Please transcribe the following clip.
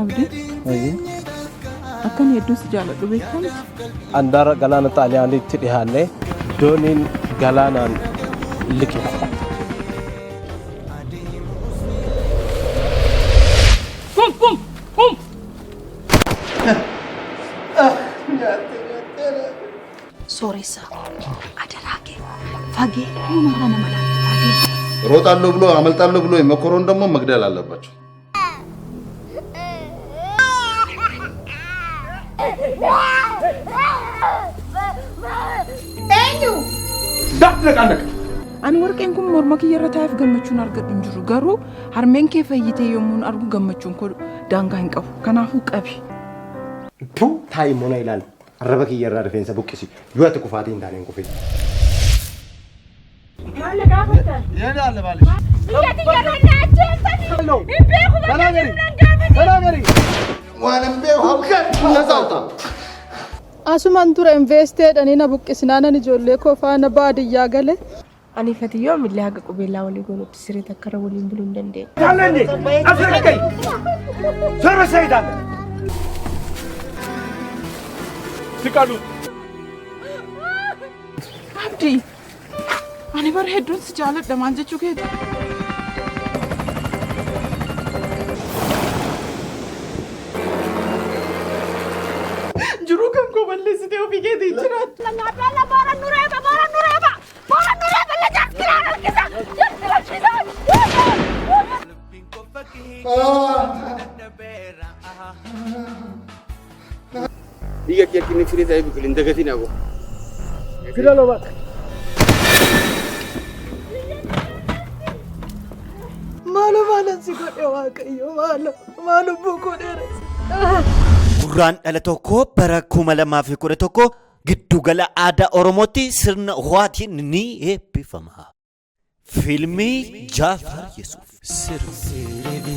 Abdii, akkan hedduu si jaaladhu beektaa miti? Andaara galaana Xaaliyaaniitti dhihaannee dooniin galaanaan liqimfama. Kum kum kum. Sooressa adaraa kee fageenyumarraa nama laalta adeemu. ሮጣለሁ ብሎ አመልጣለሁ ብሎ የመኮረውን ደግሞ መግደል አለባቸው። እንዳትነቃነቅ። Ani warqeen kun morma kiyya irra taa'eef gammachuun argadhu hin jiru. Garuu harmeen kee fayyitee yommuun argu gammachuun koo daangaa hin qabu. Kanaafuu qabi. Tu taa'i immoo na ilaali. Arraba kiyya irraa rifeensa buqqisi. Yoo ati kufaatii hin taane hin kufin. Asuman ture investee jedhanii na buqqisnaanan ijoollee koo faana baadiyyaa gale. Ani Fatiyyoo amillee haga qubeellaa walii goonutti siree takka irra waliin buluu hin dandeenyu. Abdii, ani bara hedduun si jaaladha maal jechuu keeti? Jiruu kan koo balleessitee ofii keetii jiraattu. Biyya kee akka inni firii ta'ee biqilu hin dagatin aboo. Maalo maalan si godhe Waaqayyo maalo maal lubbuu koo dheeresse. Gurraandhala 1 bara 2011 Giddugala Aadaa Oromootti sirna ho'aatiin ni eebbifama. Fiilmii Jaafar Yesuuf sirbi.